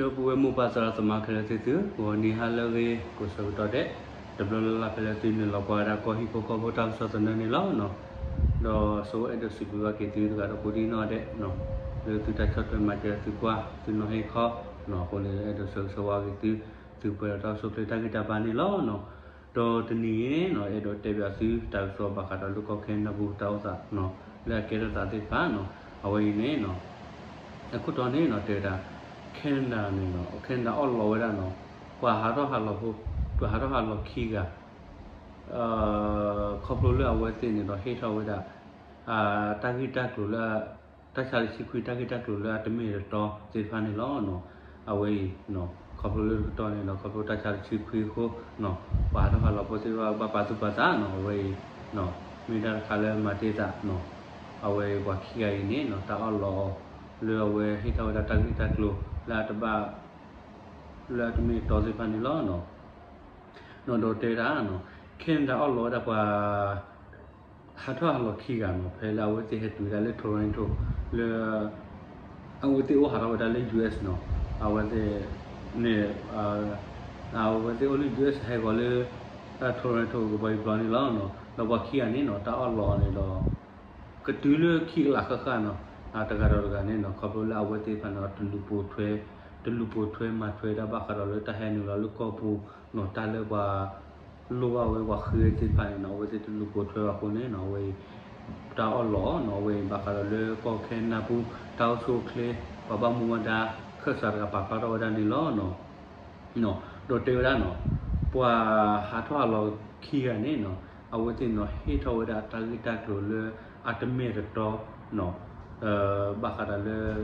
ဒီပုၢ်ဝဲၢ်မိၢ်ပၢ်သရၣ်သမါခဲလၢာ်သ့ၣ်သု, ဂီၤနံၤဟါလၢအဂ့ၤ ကိးဆၢကတီၢ်ဒဲး, တဘျီလၢ်လၢ်ဖဲလၢသုနုာ်လီၤကွၢ်ဝဲဒၣ်ကီၢ်ဟံၣ်ဖိဃီဖိတၢ်ကစီၣ်သနၢၣ်န့ၣ်လီၤ. ဒီးဆိအဲၣ်ဒိးစံးဘျုးဘၣ်က့ၤသုတဂၤဒီးကိးဒံနီၢ်ဒဲး, လၢသုတၢ်ဆီၣ်ထွဲမၤစၢၤသုကွၢ် သုနီၣ်ဟ့ၣ်ခီ, အဃိန့ၣ် အဲၣ်ဒိးဆၢဂ့ၤဆၢဝါက့ၤသု, သုပှဲၤဒီးတၢ်အိၣ်ဆူၣ်အိၣ်ချ့တၢ်ဂံၢ်တၢ်ဘါန့ၣ်လီၤ. ဒီးတနံၤအံၤန့ၣ် အဲၣ်ဒိးတဲဘၣ်သုတၢ်ကစီၣ်ဘၣ်ဃးဒီးလၢကီၢ်ခဲနဒၤပူၤတၢ်အိၣ်သး လၢအကဲထီၣ်သးသ့ၣ်တဖၣ်, အဝဲအံၤန့ၣ် အခိၣ်တီန့ၣ်တဲဝဲဒၣ် ခဲနဒၤန့ၣ် ခဲနဒၤအီၣ်လီးဝဲဒၣ် ပှၤဟးထီၣ်ဟးလီၤဖိ, ပှၤဟးထီၣ်ဟးလီၤခံဂၤ ခီဖျိလၢအဝဲသ့ၣ်န့ၣ်ဒီးဟ့ၣ်ထီၣ်ဝဲဒၣ် တၢ်ဂ့ၢ်တၢ်ကျိၤလၢ တၢ်ဆါတဆံခွံတၢ်ဂ့ၢ်တၢ်ကျိၤလၢအတမ့ၢ်တတီသ့ၣ်တဖၣ်န့ၣ်လီၤ. အဝဲအံၤ ခီဖျိလၢတကတီၢ်န့ၣ်ဒီး ခီဖျိတၢ်ဆါတဆံခွံအဃိ ပှၤဟးထီၣ်ဟးလီၤဖိသ့ၣ်တဖၣ်ဘၣ်ပာ်သူၣ်ပာ်သး အဝဲအံၤ မ့ၢ်တၢ်တခါလၢမၤတ့ၢ်သး အဝဲအံၤပှၤခံဂၤအံၤန့ၣ် တၢ်အီၣ်လီးအီၤ လၢအဝဲဟ့ၣ်ထီၣ်ဝဲဒၣ်တၢ်ဂ့ၢ်တၢ်ကျိၤလၢအတဘၣ် လၢအတမ့ၢ်တီသ့ၣ်တဖၣ်န့ၣ်လီၤ. ဒီးတဲဝဲဒၣ် ခဲနဒၤအီၣ်လီးဝဲဒၣ်ပှၤ ဟးထီၣ်ဟးလီၤခံဂၤန့ၣ် ဖဲလၢအဝဲသ့ၣ်ဟဲတုၤဝဲဒၣ်လၢ Toronto လၢ အဝဲသ့ၣ်အိၣ်ဟးထီၣ်ဝဲဒၣ်လၢ US န့ၣ် အဝဲသ့ၣ်န့ၣ် အဝဲသ့ၣ်အိၣ်လၢ US ဟဲဂီၤလၢ Toronto ကဘီယူၤပျီန့ၣ်လီၤ. ဒီးပှၤခံဂၤန့ၣ် တၢ်အီၣ်လီးအီၤန့ၣ်ဒီး ကတုၤလၢခံကလးဃၣ်ဃၣ်န့ၣ် တဂၤဒီးတဂၤန့ၣ် ခီဖျိလၢအဝဲသ့ၣ်တဖၣ်န့ၣ် တလူၤပိာ်ထွဲ တလူၤပိာ်ထွဲမၤထွဲတၢ်ဘၣ်ဃးဒီးလၢတၢ်ဟဲနုာ်လီၤလၢကီၢ်ပူၤန့ၣ် တၢ်လၢပှၤ လိၣ်ဘၣ်ဝဲပှၤဃ့သ့ၣ်တဖၣ်န့ၣ် အဝဲသ့ၣ်တလူၤပိာ်ထွဲဘၣ်အဃိန့ၣ် အဝဲအံၤ တၢ်အီၣ်လီးအီၤန့ၣ် အဝဲအံၤဘၣ်ဃးဒီးလၢကီၢ်ခဲနဒၤပူၤ တၢ်အိၣ်ဆူၣ်အိၣ်ချ့ ပှၤဘၣ်မူဘၣ်ဒါ ခၢၣ်စးတဂၤပာ်ဖျါထီၣ်ဝဲဒၣ်န့ၣ်လီၤ. ဒီးတဲဝဲဒၣ်န့ၣ် ပှၤဟးထီၣ်ဟးလီၤခံဂၤန့ၣ် အဝဲသ့ၣ်န့ၣ် ဟ့ၣ်ထီၣ်ဝဲဒၣ်တၢ်ဂ့ၢ်တၢ်ကျိၤလၢအတမ့ၢ်တတီ ဘၣ်ဃးဒီးလၢ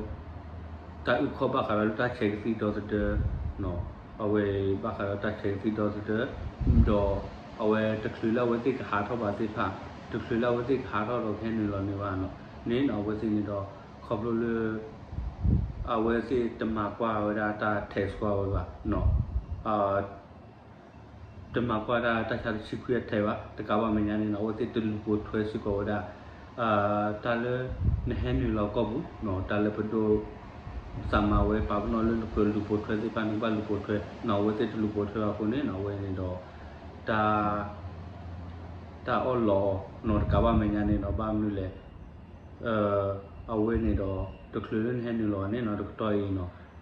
တၢ်အုၣ်ခီၣ်ဘၣ်ဃးဒီးလၢတၢ်ဆဲးကသံၣ်ဒီသဒၢ အဝဲဘၣ်ဃးဒီးတၢ်ဆဲးကသံၣ်ဒီသဒၢ ဒီးအဝဲတချုးလၢအဝဲသ့ၣ်ကဟးထီၣ်ဘၣ်သ့ၣ်တဖၣ် တချုးလၢအဝဲသ့ၣ်ကဟးထီၣ်ဒီးကဟဲနုာ်လီၤန့ၣ်ဘၣ်န့ၣ် အဝဲသ့ၣ်န့ၣ်ဒီး ခီဖျိလၢ အဝဲသ့ၣ်တမၤကွၢ်ဝဲဒၣ်တၢ် tax ကွၢ်ဝဲဘၣ် တမၤကွၢ်ဒၣ်တၢ်ဆါတဆံခွံအထဲးဘၣ် တကးဘၣ်မဲာ်ညါန့ၣ် အဝဲသ့ၣ်တလူၤပိာ်ထွဲစ့ၢ်ကီးဝဲဒၣ် တၢ်လၢ နဟဲနုာ်လီၤကီၢ်ပူၤ တၢ်လၢပဒိၣ် သးမၤဝဲပာ်ပနီၣ်လၢနကလူၤပိာ်ထွဲသ့ၣ်တဖၣ်န့ၣ် ဘၣ်လူၤပိာ်ထွဲ အဝဲသ့ၣ်တလူၤပိာ်ထွဲဘၣ်အဃိန့ၣ် အဝဲန့ၣ်ဒီး တၢ် တၢ်အီၣ်လီးအီၤန့ၣ် တကးဘၣ်မဲာ်ညါန့ၣ်ဒီး ဘၣ်မနုၤလဲၣ် အဝဲန့ၣ်ဒီး တချုးလၢနဟဲနုာ်လီၤန့ၣ် တကတီၢ်အံ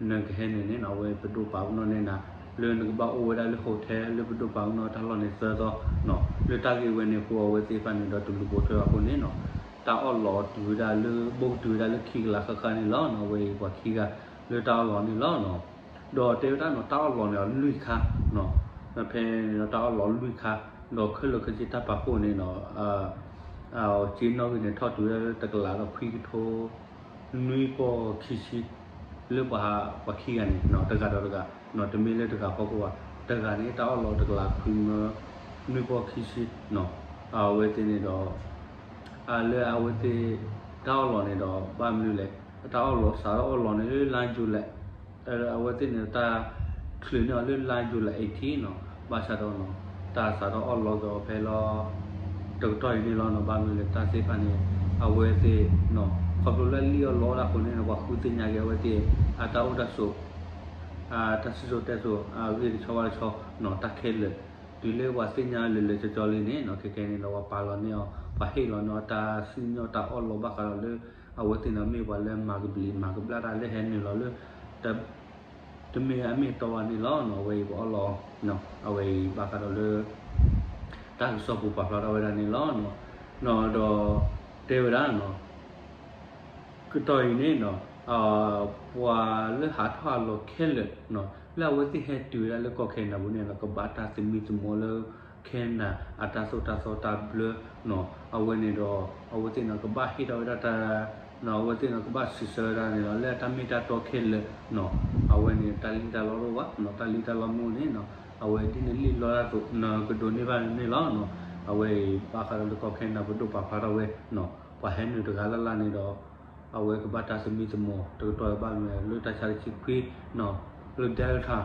ၤန့ၣ် နကဟဲနုာ်န့ၣ် အဝဲပဒိၣ်ပာ်ပနီၣ်န့ၢ်နၤ လၢနကဘၣ်အိၣ်ဝဲဒၣ်လၢ hotel လၢပဒိၣ်ပာ်ပနီၣ်တၢ်လီၢ်န့ၣ်သၢသီ လၢတၢ်ဂ့ၢ်ဝဲန့ၣ်အဃိ အဝဲသ့ၣ်တဖၣ်န့ၣ်ဒီးတလူၤပိာ်ထွဲဘၣ်အဃိန့ၣ် တၢ်အီၣ်လီးအီၤတုၤဝဲဒၣ်လၢ ဘိၣ်ကတုၤဝဲဒၣ်လၢခံကလးဃၣ်ဃၣ်န့ၣ်လီၤ. အဝဲအံၤပှၤခံဂၤလၢတၢ်အီၣ်လီးအီၤန့ၣ်လီၤ. ဒီးတဲဝဲဒၣ်န့ၣ် တၢ်အီၣ်လီးန့ၣ်အီၤလွံၢ်ခါ ဖဲန့ၣ်ဒီးတၢ်အီၣ်လီးလွံၢ်ခါ ဒီးခဲလၢာ်ခဲဆ့တၢ်ပာ်ဖှိၣ်န့ၣ်ဒီး အစ့နီၣ်ဂံၢ်န့ၣ် ထီၣ်တုၤဝဲဒၣ်လၢတကလးဒီးခွံကထိ နွံပီၢ်ခံဆံ လၢပှၤ ပှၤခံဂၤန့ၣ် တဂၤဒီးတဂၤ တမ့ၢ်လၢတဂၤဖီခိၣ်ဘၣ် တဂၤန့ၣ် တၢ်အီၣ်လီးတကလးခွံမၢ နွံပီၢ်ခံဆံ အဝဲသ့ၣ်န့ၣ်ဒီး လၢအဝဲသ့ၣ် တၢ်အီၣ်လီးန့ၣ်ဒီး ဘၣ်မနုၤလဲၣ် တၢ်အီၣ်လီးစးထီၣ်အီၣ်လီးန့ၣ်လၢလါယူၤလံ အဝဲသ့ၣ်န့ၣ် တၢ်ချုးန့ၢ်အီၤလၢလါယူၤလံ eighteen န့ၣ် ဘၣ်ဆၣ်ဒီး တၢ်စးထီၣ်အီၣ်လီးက့ၤအီၤဖဲလီၤ တကတီၢ်အံၤန့ၣ်လီၤန့ၣ် ဘၣ်မနုၤလဲၣ် တၢ်သ့ၣ်တဖၣ်န့ၣ် အဝဲသ့ၣ် ခီဖျိလၢလံၣ်အီၣ်လီအီၣ်ဒၣ်အဃိန့ၣ် ပှၤဃုသ့ၣ်ညါက့ၤအဝဲသ့ၣ် အတၢ်အိၣ်တၢ်ဆိး တၢ်စံၣ်စိၤတဲစိၤ အဂ့ၢ်တဆီဘၣ်တဆီ တၢ်ခဲလၢာ် တုၤလၢပှၤသ့ၣ်ညါလၢာ်လၢာ်ကၠီကၠီလံန့ၣ် ခဲကဲန့ၣ်ဒီး ပှၤပာ်လီၤန့ၢ်အီၤ ပှၤဟ့ၣ်လီၤန့ၢ်အီၤ တၢ်စံၣ်ညီၣ်တၢ်အီၣ်လီးဘၣ်ဃးဒီးလၢ အဝဲသ့ၣ်န့ၣ်မ့ၢ်ပှၤလၢမၤကဘျံးမၤကဘျၣ်တၢ်လၢဟဲနုာ်လီၤလၢ တမ့ၢ်အမ့ၢ်အတီဘၣ်န့ၣ်လီၤ. အဝဲအံၤပှၤအီၣ်လီး အဝဲအံၤဘၣ်ဃးဒီးလၢ တၢ်ကစီၣ်ပူၤပာ်ဖျါထီၣ်ဝဲဒၣ်န့ၣ်လီၤ. ဒီးတဲဝဲဒၣ် ကတီၢ်အံၤန့ၣ် ပှၤလၢဟးထီၣ်ဟးလီၤခဲလၢာ် လၢအဝဲသ့ၣ်ဟဲတုၤဝဲဒၣ်လၢကီၢ်ခဲနဒၤပူၤန့ၣ် ကဘၣ်တၢ်သမံသမိးလၢ ခဲနဒၤ အတၢ်သိၣ်တၢ်သီတၢ်ဘျၢ အဝဲန့ၣ်ဒီး အဝဲသ့ၣ်န့ၣ် ကဘၣ်ဟ့ၣ်ထီၣ်ဝဲဒၣ်တၢ် အဝဲသ့ၣ်န့ၣ် ကဘၣ်စံးဆၢဝဲဒၣ်န့ၣ်လီၤ လၢတၢ်မ့ၢ်တၢ်တီခဲလၢာ် အဝဲန့ၣ် တၢ်လံၣ်တၢ်လီတအိၣ်ဘၣ် တၢ်လံၣ်တၢ်လီမ့ၢ်အိၣ်န့ၣ် အဝဲဒ်န့ၣ်လံၣ်လီတၢ်သိး ကဒိးန့ၢ်ဘၣ်န့ၣ်လီၤ. အဝဲအံၤဘၣ်ဃးဒီးလၢကီၢ်ခဲနဒၤပဒိၣ်ပာ်ဖျါထီၣ်ဝဲ ပှၤဟဲနုာ်တဂၤလၢ်လၢ်န့ၣ်ဒီး အဝဲကဘၣ်တၢ်သမံသမိး တကတီၢ်ဘၣ်မနုၤလဲၣ် လၢတၢ်ဆါတဆံခွံ လၢ Delta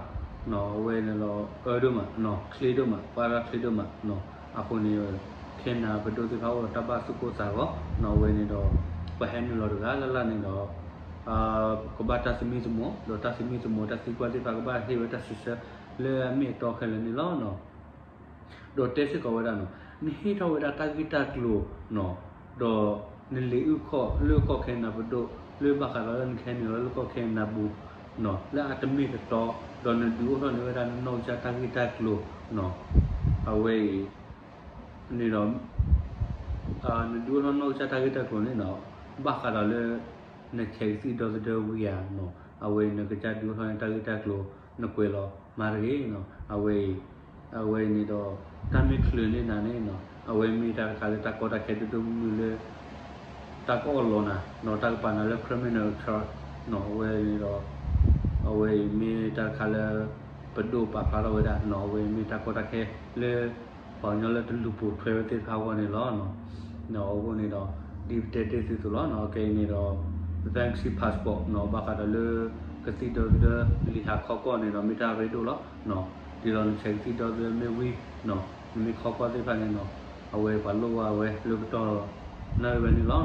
အဝဲန့ၣ်လီၤ အၢဒိၣ်မး ချ့ဒိၣ်မး ပှၤရၣ်ချ့ဒိၣ်မး အဃိန့ၣ် ခဲနဒၤပဒိၣ်သ့ၣ်တဖၣ်အိၣ်ဒီးတၢ်ဘၣ်သူၣ်ကိၢ်သးဂီၤ အဝဲန့ၣ်ဒီး ပှၤဟဲနုာ်လီၤတဂၤလၢ်လၢ်န့ၣ်ဒီး ကဘၣ်တၢ်သမံသမိး ဒီးတၢ်သမံသမိးတၢ်သံကွၢ်သ့ၣ်တဖၣ် ကဘၣ်ဟ့ၣ်ဝဲတၢ်စံးဆၢလၢအမ့ၢ်အတီခဲလၢာ်န့ၣ်လီၤ. ဒီးတဲစ့ၢ်ကီးဝဲဒၣ်နီၤ, နဟ့ၣ်ထီၣ်ဝဲဒၣ်တၢ်ဂ့ၢ်တၢ်ကျိၤနီၤ, ဒီးနလံာ်အုၣ်ခီၣ်လၢကီၢ်ခဲနဒၤပဒိၣ် လၢဘၣ်ဃးဒီးလၢနကဟဲနုာ်လီၤလၢကီၢ်ခဲနဒၤပူၤနီၤ လၢအတမ့ၢ်တတီ, ဒီးနဒုးအိၣ်ထီၣ်န့ၢ်ဝဲဒၣ်နီၢ်ကစၢ်တၢ်ဂ့ၢ်တၢ်ကျိၤနီၤ, အဝဲအံၤန့ၣ်ဒီး နဒုးအိၣ်ထီၣ်နီၢ်ကစၢ်တၢ်ဂ့ၢ်တၢ်ကျိၤန့ၣ်နီၤ, ဘၣ်ဃးဒီးလၢ နဆဲးကသံၣ်ဒီသဒၢဝံၤဧါနီၤ, အဝဲအံၤနကစၢ်ဒုးအိၣ်ထီၣ်န့ၢ်တၢ်ဂ့ၢ်တၢ်ကျိၤ နကွဲးလီၤမၤတဂ့ၤနီၤ, အဝဲအံၤ အဝဲအံၤန့ၣ်ဒီး တၢ်မ့ၢ်ချုးန့ၢ်နၤန့ၣ်နီၤ, အဝဲမ့ၢ်တၢ်တခါလၢတၢ်ကီတၢ်ခဲဒိၣ်ဒိၣ်မုၢ်မုၢ်လၢ တၢ်ကအီၣ်လီၤနၤနီၤ, တၢ်ကပာ်နၤလၢ criminal charge နီၤ, အဝဲန့ၣ်ဒီး အဝဲအံၤမ့ၢ်တၢ်တခါလၢ ပဒိၣ်ပာ်ဖျါထီၣ်ဝဲဒၣ်နီၤ, အဝဲအံၤမ့ၢ်တၢ်ကီတၢ်ခဲလၢ ပှၤကညီလၢတလူၤပိာ်ထွဲဝဲသ့ၣ်တဖၣ်အဂီၢ်န့ၣ်လီၤ. အဃိန့ၣ်ဒီး ဒ်ပတဲတ့ၢ်သုသိးလီၤနီၤ, အခဲအံၤန့ၣ်ဒီး vaccine passport နီၤ, ဘၣ်ဃးဒီးလၢ ကသံၣ်ဒီသဒၢလံာ်ဟးခီကီၢ်န့ၣ်ဒီး မ့ၢ်တၢ်ရ့ဒိၣ်လီၤနီၤ, ဒ်သိးနဆဲးကသံၣ်ဒီသဒၢမ့ၢ်ဝံၤနီၤ, နမ့ၢ်ခီကီၢ်သ့ၣ်တဖၣ်န့ၣ်နီၤ, အဝဲပှၤလိၣ်ဘၣ်ဝဲလၢကတီၢ်နၣ်ရံၣ်ဝဲန့ၣ်လီၤ.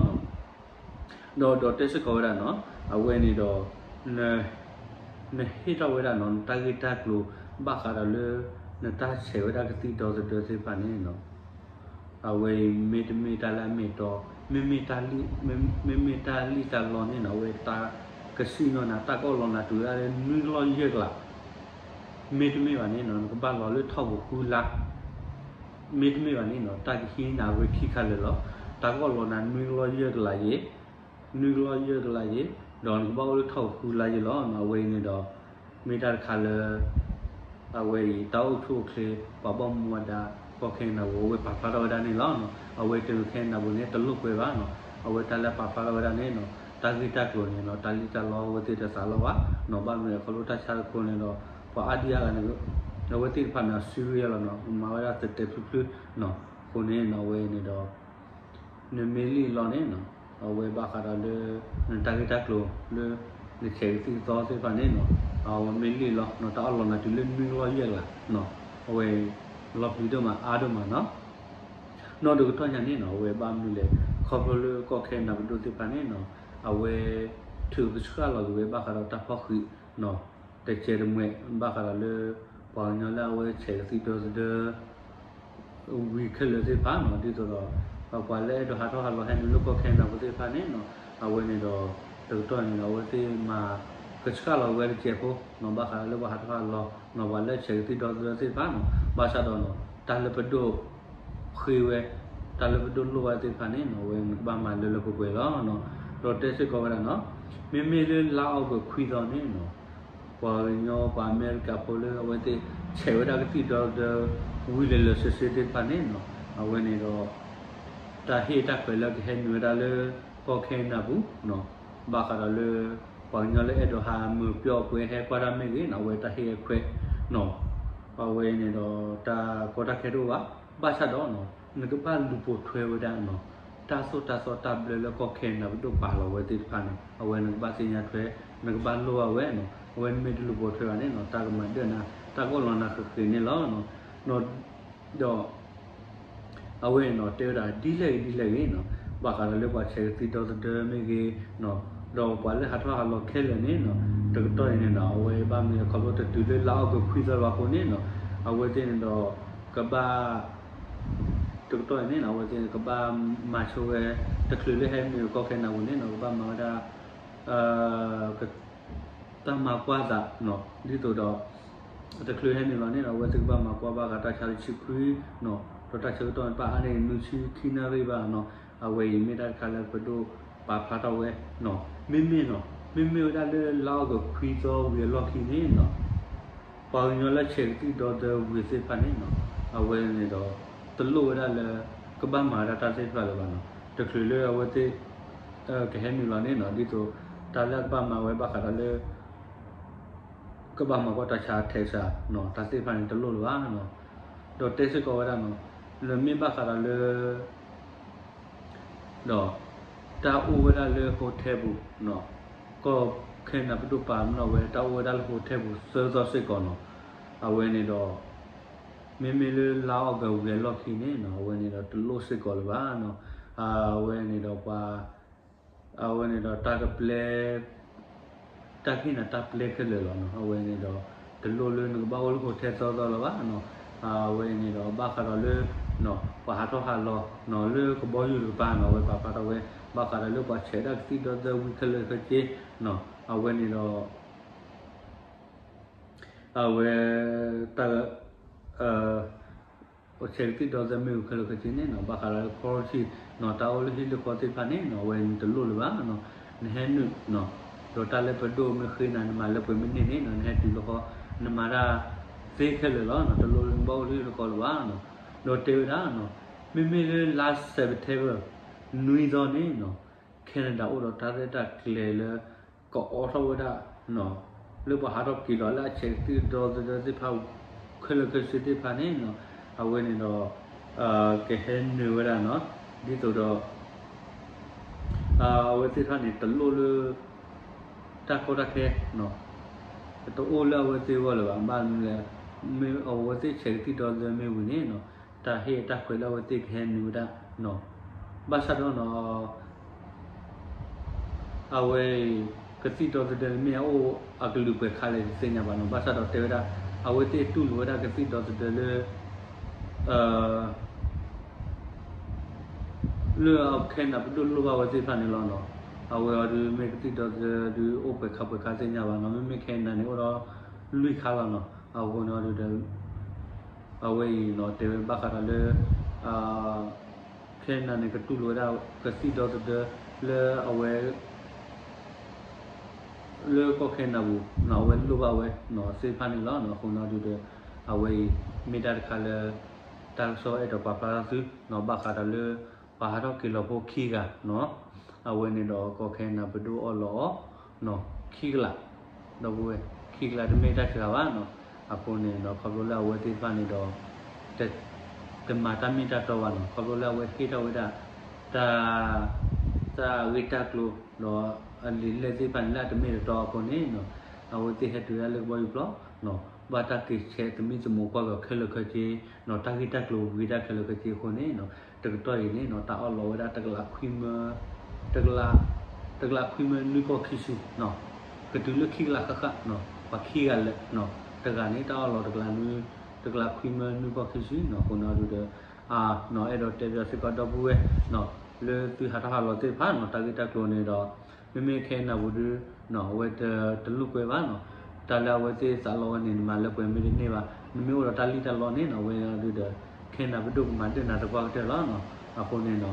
ဒီးဒီးတဲစ့ၢ်ကီးဝဲဒၣ်နီၤ, အဝဲန့ၣ်ဒီး နဟ့ၣ်ထီၣ်ဝဲဒၣ်နီၤ နတၢ်ဂ့ၢ်တၢ်ကျိၤ ဘၣ်ဃးဒီးလၢ နတၢ်ဆဲးဝဲဒၣ်ကသံၣ်ဒီသဒၢသ့ၣ်တဖၣ်န့ၣ်နီၤ, အဝဲအံၤမ့တမ့ၢ်တၢ်လၢအမ့ၢ်အတီ, မ့မ့ၢ်တၢ်လံၣ်, မ့မ့ၢ်တၢ်လံၣ်တၢ်လီန့ၣ်နီၤ, အဝဲတၢ်ကစံၣ်ညီၣ်နၤ တၢ်ကအီၣ်လီၤနၤတုၤဝဲဒၣ်လၢနွံကလီၢ်ယဲၢ်ကလး, မ့တမ့ၢ်ဘၣ်န့ၣ်နီၤ နကဘၣ်လီၤလၢထီၣ်ပူၤဃုလါ, မ့တမ့ၢ်ဘၣ်န့ၣ်နီၤ တၢ်ကဟံးနၤဝဲခံခါလၢာ်လီၤ. တၢ်ကအီၣ်လီၤနၤနွံကလီၢ်ယဲၢ်ကလးယဲၢ်, နွံကလီၢ်ယဲၢ်ကလးယဲၢ်, ဒီးနကဘၣ်အိၣ်လၢထီၣ်ပူၤဃုလါယဲၢ်လီၤ. အဝဲအံၤန့ၣ်ဒီး မ့ၢ်တၢ်တခါလၢ အဝဲအံၤ တၢ်အိၣ်ဆူၣ်အိၣ်ချ့ ပှၤဘၣ်မူဘၣ်ဒါ ကီၢ်ခဲနဒၤပူၤ အဝဲပာ်ဖျါထီၣ်ဝဲဒၣ်န့ၣ်လီၤ. အဝဲတဂၤခဲနဒၤပူၤန့ၣ် တလိၣ်ကွဲဘၣ်နီၤ. အဝဲတၢ်လၢပာ်ဖျါထီၣ်ဝဲဒၣ်န့ၣ်နီၤ တၢ်ဂ့ၢ်တၢ်ကျိၤန့ၣ်နီၤ တၢ်လံၣ်တၢ်လီအဝဲသ့ၣ်တသးလီဘၣ်နီၤ. ဘၣ်မနုၤလဲၣ် ခီဖျိတၢ်ဆါတခိၣ်န့ၣ်ဒီး ပှၤအါဒံအါဂၤန့ၣ် အဝဲသ့ၣ်တဖၣ်န့ၣ် အ serious လီၤနီၤ မၤဝဲဒၣ်သတဲာ်ဖျုဖျုနီၤ. အဃိန့ၣ်နီၤ အဝဲန့ၣ်ဒီး နမ့ၢ်လံၣ်လီၤန့ၣ်နီၤ အဝဲဘၣ်ဃးဒီးလၢ နတၢ်ဂ့ၢ်တၢ်ကျိၤလၢ နဆဲးကသံၣ်ကသီသ့ၣ်တဖၣ်န့ၣ်နီၤ အဝဲမ့ၢ်လံၣ်လီၤနီၤ တၢ်အီၣ်လီၤနၤတုၤလၢနွံကလီၢ်ယဲၢ်ကလးနီၤ အဝဲ လီၤပျံၤဒိၣ်မးအါဒိၣ်မးနီၤ. နီၢ်တကတီၢ်ညါန့ၣ်နီၤ အဝဲဘၣ်မနုၤလဲၣ် ခီဖျိလၢကီၢ်ခဲနဒၤပဒိၣ်သ့ၣ်တဖၣ်န့ၣ်နီၤ အဝဲ ထုးကဆှၣ်လီၤက့ၤဝဲဘၣ်ဃးဒီးတၢ်ဖီၣ်ဃံးနီၤ တကဲတမှဲ ဘၣ်ဃးဒီးလၢ ပှၤကညီလၢအဝဲဆဲးကသံၣ်ဒီသဒၢ ဝံၤခဲလၢာ်သ့ၣ်တဖၣ်နီၤ ဒ်သိးဒီး ပှၤလၢအဲၣ်ဒိးဟးထီၣ်ဟးလီၤဟဲနုာ်လၢကီၢ်ခဲနဒၤပူၤသ့ၣ်တဖၣ်န့ၣ်နီၤ အဝဲန့ၣ်ဒီး တကတီၢ်န့ၣ်ဒီး အဝဲသ့ၣ်မၤကဆှၣ်လီၤဝဲတစဲးဖိနီၤ ဘၣ်ဃးဒီးလၢပှၤဟးထီၣ်ဟးလီၤနီၤ ပှၤလၢဆဲးကသံၣ်ဒီသဒၢသ့ၣ်တဖၣ်နီၤ ဘၣ်ဆၣ်ဒီးနီၤ တၢ်လၢပဒိၣ်ဃ့ဝဲ တၢ်လၢပဒိၣ်လိၣ်ဝဲသ့ၣ်တဖၣ်န့ၣ်နီၤ အဝဲနကဘၣ်မၤလၢလၢပှဲၤပှဲၤလီၤနီၤ. ဒီးတဲစ့ၢ်ကီးဝဲဒၣ်နီၤ မ့မ့ၢ်လၢလါအီကူးခွံသီန့ၣ်နီၤ ပှၤကညီပှၤအမဲရကၤဖိလၢအဝဲသ့ၣ်ဆဲးဝဲဒၣ်ကသံၣ်ဒီသဒၢ ဝံၤလၢာ်လၢာ်ဆ့ဆ့သ့ၣ်တဖၣ်န့ၣ်နီၤ အဝဲန့ၣ်ဒီး တၢ်ဟ့ၣ်တၢ်ခွဲးလၢကဟဲနုာ်ဝဲဒၣ်လၢ ကီၢ်ခဲနဒၤပူၤနီၤ ဘၣ်ဃးဒီးလၢ ပှၤကညီလၢအဲၣ်ဒိးဟးမုာ်ပျီပှဲၤဟဲကွၢ်တၢ်မ့ၢ်ဂ့ၤနီၤ အဝဲတၢ်ဟ့ၣ်အခွဲးနီၤ အဝဲန့ၣ်ဒီးတၢ်ကီတၢ်ခဲတအိၣ်ဘၣ် ဘၣ်ဆၣ်ဒီးနီၤ နကဘၣ်လူၤပိာ်ထွဲဝဲဒၣ်နီၤ တၢ်သိၣ်တၢ်သီတၢ်ဘျၢလၢကီၢ်ခဲနဒၤပဒိၣ်ပာ်လီၤဝဲသ့ၣ်တဖၣ်န့ၣ် အဝဲနကဘၣ်သ့ၣ်ညါထွဲ နကဘၣ်လိၣ်ဘၣ်ဝဲနီၤ အဝဲနမ့ၢ်တလူၤပိာ်ထွဲဘၣ်န့ၣ်နီၤ တၢ်ကမၤဒၢၣ်နၤ တၢ်ကအိၣ်လီၤနၤဃ့ဃ့န့ၣ်လီၤ. ဒီး အဝဲန့ၣ်နီၤ တဲဝဲဒၣ်ဒ်လဲၣ်ဂ့ၤဒ်လဲၣ်ဂ့ၤနီၤ ဘၣ်ဃးဒီးလၢပှၤဆဲးကသံၣ်ဒီသဒၢမ့ၢ်ဂ့ၤနီၤ ဒီးပှၤလၢဟးထီၣ်ဟးလီၤခဲလၢာ်န့ၣ်နီၤ တကတီၢ်အံၤန့ၣ်နီၤ အဝဲဘၣ်မ့ၢ်ခီဖျိတတုၤလၢလါအီကူးခွံသီဘၣ်အဃိန့ၣ်နီၤ အဝဲသ့ၣ်န့ၣ်ဒီး ကဘၣ် တကတီၢ်အံၤန့ၣ်နီၤ အဝဲသ့ၣ်န့ၣ် ကဘၣ်မၤဆိဝဲ တချုးလၢဟဲနုာ်ကီၢ်ခဲနဒၤပူၤန့ၣ်နီၤ ကဘၣ်မၤဝဲဒၣ် တၢ်မၤကွၢ်သးနီၤ ဒ်သိးဒီး တချုးဟဲနုာ်လီၤန့ၣ်နီၤ အဝဲသ့ၣ်ကဘၣ်မၤကွၢ်ဘၣ်ဃးတၢ်ဆါတဆံခွံနီၤ ဒီးတၢ်ဆၢကတီၢ်န့ၣ် ဘၣ်အါန့ၢ်နွံဆံခံနၣ်ရံၣ်ဘၣ်နီၤ အဝဲအံၤမ့ၢ်တၢ်တခါလၢပဒိၣ်ပာ်ဖျါထီၣ်ဝဲနီၤ မ့မ့ၢ်နီၤ မ့မ့ၢ်ဝဲဒၣ်လၢလါအီကူးခွံသီဝံၤအလီၢ်ခံန့ၣ်နီၤ ပှၤကညီလၢဆဲးကသံၣ်ဒီသဒၢဝံၤသ့ၣ်တဖၣ်န့ၣ်နီၤ အဝဲန့ၣ်ဒီး တလိၣ်ဝဲဒၣ်လၢ ကဘၣ်မၤဝဲဒၣ်တၢ်သ့ၣ်တဖၣ်လၢၤဘၣ်နီၤ တချုးလၢအဝဲသ့ၣ် ကဟဲနုာ်လီၤန့ၣ်နီၤ ဒ်သိး တၢ်လၢအကဘၣ်မၤဝဲဘၣ်ဃးဒီးလၢ ကဘၣ်မၤကွၢ်တၢ်ဆါ tax နီၤ တၢ်သ့ၣ်တဖၣ်န့ၣ် တလိၣ်လၢၤဘၣ်နီၤ ဒီးတဲစ့ၢ်ကီးဝဲဒၣ်နီၤ နမ့ၢ်ဘၣ်ဃးဒီးလၢ ဒီး တၢ်အိၣ်ဝဲဒၣ်လၢ hotel ပူၤနီၤ ကီၢ်ခဲနဒၤပဒိၣ်ပာ်ပနီၣ်ဝဲ တၢ်အိၣ်ဝဲဒၣ်လၢ hotel ပူၤသၢသီစ့ၢ်ကီးနီၤ အဝဲန့ၣ်ဒီး မ့မ့ၢ်လၢလါအီကူးဝံၤအလီၢ်ခံန့ၣ်နီၤ အဝဲန့ၣ်ဒီးတလိၣ်စ့ၢ်ကီးလၢၤဘၣ်နီၤ အဝဲန့ၣ်ဒီးပှၤ အဝဲန့ၣ်ဒီးတၢ်ကပျဲ တၢ်ဟ့ၣ်နၤတၢ်ပျဲခဲလၢာ်လီၤနီၤ. အဝဲန့ၣ်ဒီး တလိၣ်လၢနကဘၣ်အိၣ်လၢဟိထဲသီသီလၢၤဘၣ်နီၤ. အဝဲန့ၣ်ဒီးဘၣ်ဃးဒီးလၢ ပှၤဟးထီၣ်ဟးလီၤနီၤ လၢကဘီယူၤတကပၤနီၤ အဝဲပာ်ဖျါထီၣ်ဝဲ ဘၣ်ဃးဒီးလၢပှၤဆဲးဒၣ်ကသံၣ်ဒီသဒၢဝံၤခဲလၢာ်ခဲဆ့နီၤ. အဝဲန့ၣ်ဒီး အဝဲ တၢ် အိၣ်ဆဲးကသံၣ်ဒီသဒၢမ့ၣ်အူခဲလၢာ်ခဲဆ့န့ၣ်နီၤ ဘၣ်ဃးဒီးလၢ quarantine နီၤ တၢ်အိၣ်လၢဟံၣ်လၢဃီသ့ၣ်တဖၣ်န့ၣ်နီၤ အဝဲန့ၣ်တလိၣ်လၢၤဘၣ်နီၤ. နဟဲနုာ်နီၤ ဒီးတၢ်လၢပဒိၣ်မ့ၢ်ဃ့နၤ နမၤလၢပှဲၤမ့ၢ်န့ၢ်န့ၣ်နီၤ နဟဲတုၤလၢဃီ နမၤတၢ်သ့ခဲလၢာ်လီၤနီၤ. တလိၣ်လၢနဘၣ်အိၣ်လၢဟံၣ်လၢဃီလၢၤဘၣ်နီၤ. ဒီးတဲဝဲဒၣ်နီၤ မ့မ့ၢ်လၢလါ September နွံသီန့ၣ်နီၤ Canada အိၣ်ဒီးတၢ်ရဲၣ်တၢ်ကျဲၤလၢ ကအိးထီၣ်ဝဲဒၣ် လၢပှၤဟးထီၣ်က့ၤလီၤလၢအဆဲးကသံၣ်ဒီသဒၢသ့ၣ်တဖၣ် ခဲလၢာ်ခဲဆ့သ့ၣ်တဖၣ်န့ၣ်နီၤ အဝဲန့ၣ်ဒီး ကဟဲနုာ်ဝဲဒၣ်နီၤ ဒ်သိးဒီး အဝဲသ့ၣ်တဖၣ်န့ၣ် တလိၣ်လၢ တၢ်ကီတၢ်ခဲ တအိၣ်လၢအဝဲသ့ၣ်အဂီၢ်လၢၤဘၣ်. ဘၣ်မနုၤလဲၣ် မ့ၢ်အဝဲသ့ၣ်ဆဲးကသံၣ်ဒီသဒၢမ့ၢ်ဝံၤန့ၣ်နီၤ တၢ်ဟ့ၣ်တၢ်ခွဲးလၢအဝဲသ့ၣ်ကဟဲနုာ်ဝဲဒၣ်နီၤ ဘၣ်ဆၣ်ဒီးနီၤ အဝဲအံၤ ကသံၣ်ဒီသဒၢန့ၣ်မ့ၢ်အအိၣ်အကလုာ်ပှဲၤခါလဲၣ်တသ့ၣ်ညါဘၣ်နီၤ. ဘၣ်ဆၣ်ဒီးတဲဝဲဒၣ် အဝဲသ့ၣ်တူၢ်လိာ်ဝဲဒၣ်ကသံၣ်ဒီသဒၢလၢ လၢအခဲနၤပဒိၣ်လိၣ်ဘၣ်ဝဲသ့ၣ်တဖၣ်န့ၣ်လီၤနီၤ. အဝဲအံၤဒုးမ့ၢ်ကသံၣ်ဒီသဒၢဒုး အိၣ်ပှဲၤခါပှဲၤခါသ့ၣ်ညါဘၣ်နီၤ. မ့မ့ၢ်ခဲနၤန့ၣ်အိၣ်ဒီး လွံၢ်ခါလီၤနီၤ. အဃိန့ၣ်ဒီး အဝဲအံၤနီၤ တဲဝဲဘၣ်ဃးဒီးလၢ ခဲနၤန့ၣ် ကတူၢ်လိာ်ဝဲဒၣ်ကသံၣ်ဒီသဒၢလၢအဝဲ လၢကီၢ်ခဲနၤပူၤနီၤ အဝဲလိၣ်ဘၣ်ဝဲနီၤ သ့ၣ်တဖၣ်န့ၣ်လီၤနီၤ. အဃိန့ၣ်ဒီး အဝဲအံၤ မ့ၢ်တၢ်တခါလၢ တၢ်ကစီၣ်အဲၣ်ဒိးပာ်ဖျါထီၣ်သုနီၤ ဘၣ်ဃးဒီးလၢ ပှၤဟးထီၣ်က့ၤလီၤဖိခံဂၤနီၤ အဝဲန့ၣ်ဒီးကီၢ်ခဲနၤပဒိၣ်အီၣ်လီၤအီၤနီၤ ခံကလး ဒီပုၢ်ဝဲၢ် ခံကလးတမ့ၢ်တၢ်စှၤဘၣ်နီၤ. အဃိန့ၣ်ဒီး ခီဖျိလၢအဝဲသ့ၣ်တဖၣ်န့ၣ်ဒီး တမၤတၢ်မ့ၢ်တၢ်တီဘၣ်နီၤ. ခီဖျိလၢအဝဲဟ့ၣ်ထီၣ်ဝဲဒၣ် တၢ် တၢ်ဂ့ၢ်တၢ်ကျိၤ ဒီးအလံာ်လဲၢ်သ့ၣ်တဖၣ်န့ၣ် လၢအတမ့ၢ်တတီအဃိန့ၣ်နီၤ အဝဲသ့ၣ်ဟဲတုၤဒၣ်လၢကဘီယူၤပျီနီၤ ဘၣ်တၢ်က့ၤဆဲးသမံသမိးကွၢ်ကီၤခဲလၢာ်ခဲဆ့နီၤ တၢ်ဂ့ၢ်တၢ်ကျိၤဝံၤဒၣ်ခဲလၢာ်ခဲဆ့အဃိန့ၣ်နီၤ တကတီၢ်အံၤန့ၣ်နီၤ တၢ်အီၣ်လီၤဝဲဒၣ်တကလးခွံမၢ တကလး တကလးခွံမၢနွံကီၢ်ခံဆံနီၤ ကတုၤလၢခံကလးဃၣ်ဃၣ်နီၤ ပှၤခံဂၤလၢာ်နီၤ တဂၤန့ၣ် တၢ်အီၣ်လီၤတကလးနွံ တကလးခွံမၢနွံကီၢ်ခံဆံနီၤ. အဃိန့ၣ်ဒီး အဲၣ်ဒိးတဲပၠးစ့ၢ်ကီးဒီပုၢ်ဝဲၢ်နီၤ လၢသုဟးထီၣ်ဟးလီၤသ့ၣ်တဖၣ်နီၤ တၢ်ဂ့ၢ်တၢ်ကျိၤန့ၣ်ဒီး မ့မ့ၢ်ခဲနၤပူၤဒု အဝဲတလိာ်ကွဲဘၣ်နီၤ တၢ်လၢအဝဲသ့ၣ်သးလီဝဲန့ၣ် နမၤလၢပှဲၤမ့ၢ်တန့ၢ်ဘၣ် နမ့ၢ်အိၣ်ဒီးတၢ်လံၣ်တၢ်လီန့ၣ်နီၤ အဝဲဒုဒီး ခဲနၤပဒိၣ်ကမၤဒၢၣ်နၤသပှၢ်ကတၢၢ်လီၤနီၤ. အဃိန့ၣ်နီၤ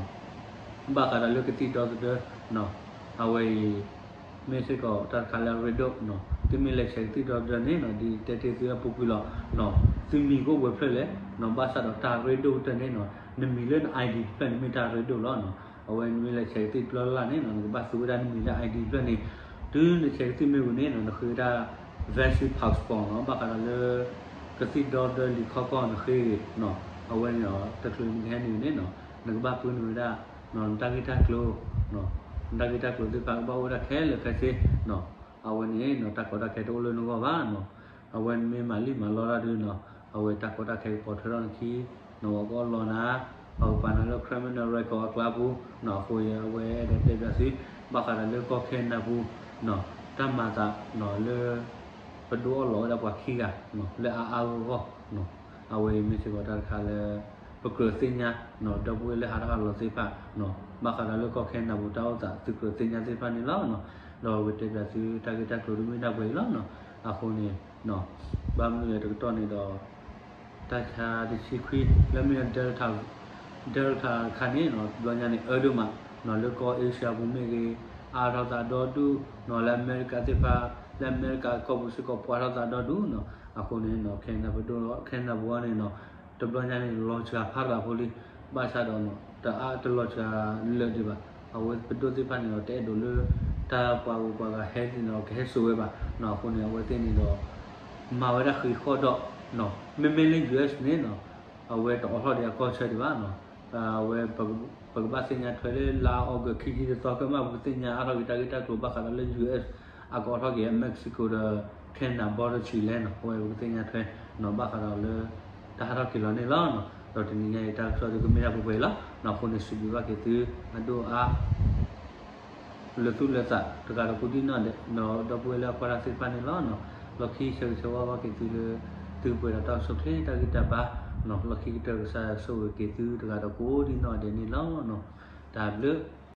ဘၣ်ဃးဒီးလၢကသံၣ်ဒီသဒၢနီၤ အဝဲအံၤ မ့ၢ်စ့ၢ်ကီးတၢ်တခါလၢအရ့ဒိၣ်နီၤ သုမ့ၢ်လဲၤဆဲးကသံၣ်ဒီသဒၢန့ၣ်နီၤ ဒ်တဲတ့ၢ်သုအပူၤကွံာ်လီၤနီၤ သုမံၤကအိၣ်ပှဲၤဖျၢၣ်လဲၣ်နီၤ ဘၣ်ဆၣ်ဒီးတၢ်ရ့ဒိၣ်ကတၢၢ်န့ၣ်နီၤ နမံၤလၢန I D တဖျၢၣ်န့ၣ်မ့ၢ်တၢ်ရ့ဒိၣ်လီၤနီၤ. အဝဲနမ့ၢ်လဲၤဆဲးကသံၣ်တဘျီလၢ်လၢ်န့ၣ်နီၤ နကဘၣ်သူဝဲဒၣ်နမံၤလၢ I D တဖျၢၣ်န့ၣ် တုၤနဆဲးကသံၣ်မ့ၢ်ဝံၤန့ၣ်နီၤ နဃ့ဝဲဒၣ် vaccine passport နီၤ ဘၣ်ဃးဒီးလၢ ကသံၣ်ဒီသဒၢလံာ်ခီကီၢ်နဃ့ဂ့ၤနီၤ အဝဲန့ၣ်ဒီး တချုးနကဟဲနုာ်န့ၣ်နီၤ နကဘၣ်ပှ့ၤန့ၢ်ဝဲဒၣ် နတၢ်ဂ့ၢ်တၢ်ကျိၤ နတၢ်ဂ့ၢ်တၢ်ကျိၤသ့ၣ်တဖၣ်ကဘၣ်အိၣ်ဝဲဒၣ်ခဲလၢာ်ခဲဆ့နီၤ အဝဲန့ၣ်နီၤ တၢ်ကီတၢ်ခဲတအိၣ်လၢနဂီၢ်ဘၣ်နီၤ. အဝဲနမ့ၢ်မၤလံၣ်မၤလီတၢ်ဒုနီၤ အဝဲတၢ်ကီတၢ်ခဲကပိာ်ထွဲထီၣ်နခံနီၤ ပှၤကအီၣ်လီၤနၤ ပှၤကပာ်နၤလၢ criminal record အကျါပူၤနီၤ အဃိအဝဲအဲၣ်ဒိးတဲပၠးသု ဘၣ်ဃးဒီးလၢကီၢ်ခဲနဒၤပူၤနီၤ တၢ်မၤသးနီၤလၢ ပဒိၣ်အီၣ်လီၤဝဲဒၣ်ပှၤခံဂၤနီၤ လၢအါအါဂီၢ်ဂီၢ်နီၤ အဝဲအံၤမ့ၢ်စ့ၢ်ကီးတၢ်တခါလၢ ပကြၢးသ့ၣ်ညါနီၤ ဒီပုၢ်ဝဲၢ်လၢဟးထီၣ်ဟးလီၤသ့ၣ်တဖၣ်နီၤ ဘၣ်ဃးဒီးလၢကီၢ်ခဲနဒၤပူၤတၢ်အိၣ်သးသုကြၢးသ့ၣ်ညါသ့ၣ်တဖၣ်န့ၣ်လီၤနီၤ ဒီးဝဲတဲပၠးသုတၢ်ဂ့ၢ်တၢ်ကျိၤဒုမ့ၢ်ဒၣ်ပှဲၤအံၤလီၤနီၤ အဃိန့ၣ် ဘၣ်မနုၤလဲၣ်တကတီၢ်န့ၣ်ဒီး တၢ်ဆါတဆံခွံ လၢမ့ၢ် Delta Delta တခါန့ၣ်နီၤ တဘျီညါန့ၣ် အၢဒိၣ်မးနီၤ လၢကီၢ် Asia ပူၤမ့ၢ်ဂ့ၤ အါထီၣ်သးဒီဒူၣ်နီၤ လၢအမဲရကၤသ့ၣ်တဖၣ် လၢအမဲရကၤကီၢ်ပူၤစ့ၢ်ကီးပှဲၤထီၣ်သးဒီဒူၣ်နီၤ အဃိန့ၣ်နီၤ ခဲနဒၤပဒိၣ် ခဲနဒၤပူၤအံၤန့ၣ်နီၤ တဘျီညါန့ၣ် လီၤစှၤဖးရးဖိလံ ဘၣ်ဆၣ်ဒီးနီၤ တအါတလီၤစှၤလၢာ်ဒံးဘၣ် အဝဲပဒိၣ်သ့ၣ်တဖၣ်န့ၣ်ဒီး တအဲၣ်ဒိးလၢ တၢ်ပှၤဂုၤပှၤဂၤဟဲသ့ၣ်န့ၣ်ဒီး ကဟဲစိာ်ဝဲဘၣ်နီၤ အဃိန့ၣ် အဝဲသ့ၣ်န့ၣ်ဒီး မၤဝဲဒၣ်ဃံးဃီၣ်ဒီးနီၤ မ့မ့ၢ်လၢ U S န့ၣ်နီၤ အဝဲတအိးထီၣ်ဒံးအကီၢ်ဆၢဒံးဘၣ်နီၤ အဝဲ ပကဘၣ်သ့ၣ်ညါထွဲလၢလါအီကူးခံဆံတသီ ခဲမး ပကသ့ၣ်ညါအါထီၣ်က့ၤတၢ်ဂ့ၢ်တၢ်ကျိၤဘၣ်ဃးဒီးလၢ U S အကအိးထီၣ်က့ၤ Mexico ဒီး Canada border ဆံးလဲၣ်နီၤ အဝဲပကသ့ၣ်ညါထွဲနီၤ ဘၣ်ဃးဒီးလၢ တၢ်ဟးထီၣ်က့ၤလီၤန့ၣ်လီၤနီၤ ဒီးတနံၤညါအံၤတၢ်ကစီၣ်ဒုကမ့ၢ်ဒၣ်ပှဲၤပှဲၤအံၤလီၤနီၤ အဃိန့ၣ် စံးဘျုးဘၣ်က့ၤသု အဒိၣ်အါ လၢာ်သူၣ်လၢာ်သးတဂၤဒီးကိးဒံနီၢ်ဒဲး ဒီပုၢ်ဝဲၢ်လၢအကွၢ်တၢ်သ့ၣ်တဖၣ်န့ၣ်လီၤ. လီၢ်ခံဆၢဂ့ၤဆၢဝါဘၣ်က့ၤသုလၢ သုကပှဲၤဒီးတၢ်အိၣ်ဆူၣ်အိၣ်ချ့တၢ်ဂံၢ်တၢ်ဘါ, လီၢ်ခံကတၢၢ်ကစၢ်ယွၤကဆိၣ်ဂ့ၤက့ၤသုတဂၤဒီးကိးဒံနီၢ်ဒဲးန့ၣ်လီၤ. တၢ်ဘျုး